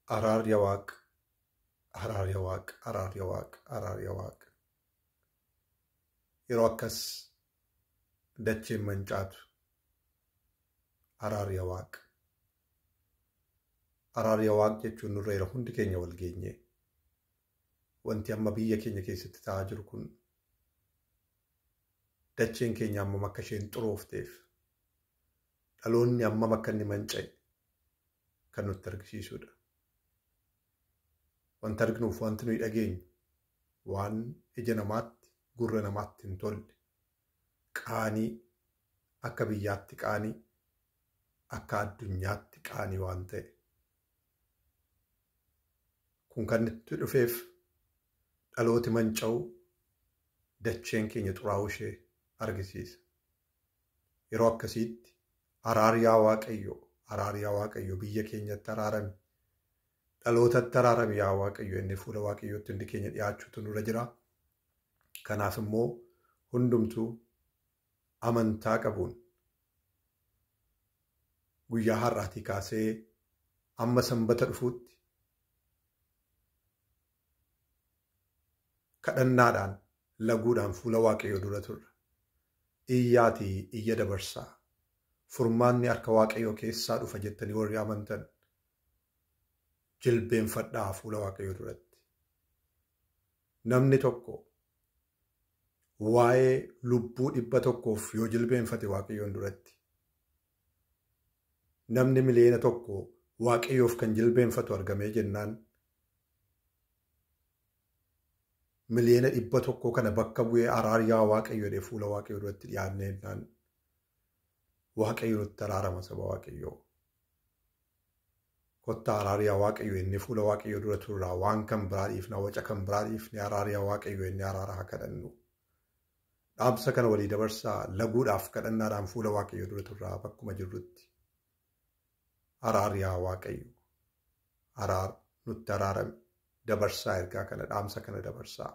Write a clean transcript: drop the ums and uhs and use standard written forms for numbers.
Araar yaa Waaq, araar yaa Waaq, araar yaa Waaq, araar yaa Waaq. Yeroo akkas dacheen mancaatu araar yaa Waaq. Araar yaa Waaq jechuun nurra jira hundi keenya wal geenye. Wanti amma biyya keenya keessatti ta'aa jiru kun dacheen keenya hammam akka isheen xuroofteef dhaloonni hammam akka inni manca'e kan nutti argisiisudha. Wanti arginuuf wanti nuyi dhageenyu waan ija namaatti gurra namaatti hin tolle qaanii akka biyyaatti qaanii akka addunyaatti qaanii waan ta'e. Kun kan itti dhufeef dhalooti manca'uu dacheen keenya xuraa'uu ishee argisiisa. Yeroo akkasiitti araar yaa Waaqayyo, araar yaa Waaqayyo biyya keenyatti araarami. Dhalootatti araarami yaa Waaqayyo inni fuula Waaqayyootti hundi keenya dhiyaachuutu nurra jira. Kanaaf immoo hundumtuu amantaa qabuun guyyaa har'aatii kaasee amma sanbata dhufuutti kadhannaadhaan laguudhaan fuula Waaqayyoo dura turra. Iyyaatii iyya dabarsaa. Furmaanni harka Waaqayyoo keessaa dhufa jettanii warri amantan jilbeenfadhaa fuula Waaqayyoo duratti. Namni tokko waa'ee lubbuu 100 yoo jilbeenfate Waaqayyoon duratti. Namni 1 miliyoona Waaqayyoof kan jilbeenfatu argamee jennaan 100 miliyoona kana bakka bu'ee araar yaa Waaqayyo jedhee fuula Waaqayyoo duratti dhiyaannee jennaan Waaqayyo nutti araarama saba Waaqayyoo. Kottaa araar yaa Waaqayyo inni fuula Waaqayyoo dura turraa waan kan biraa dhiifna waca kan biraa dhiifne araar yaa Waaqayyo inni araara haa kadhannu. Dhaamsa kana walii dabarsaa laguudhaaf kadhannaadhaan fuula Waaqayyoo dura turraa bakkuma jirrutti. Araar yaa Waaqayyo. Araar nutti araarame. Dabarsaa ergaa kana dhaamsa kana dabarsaa.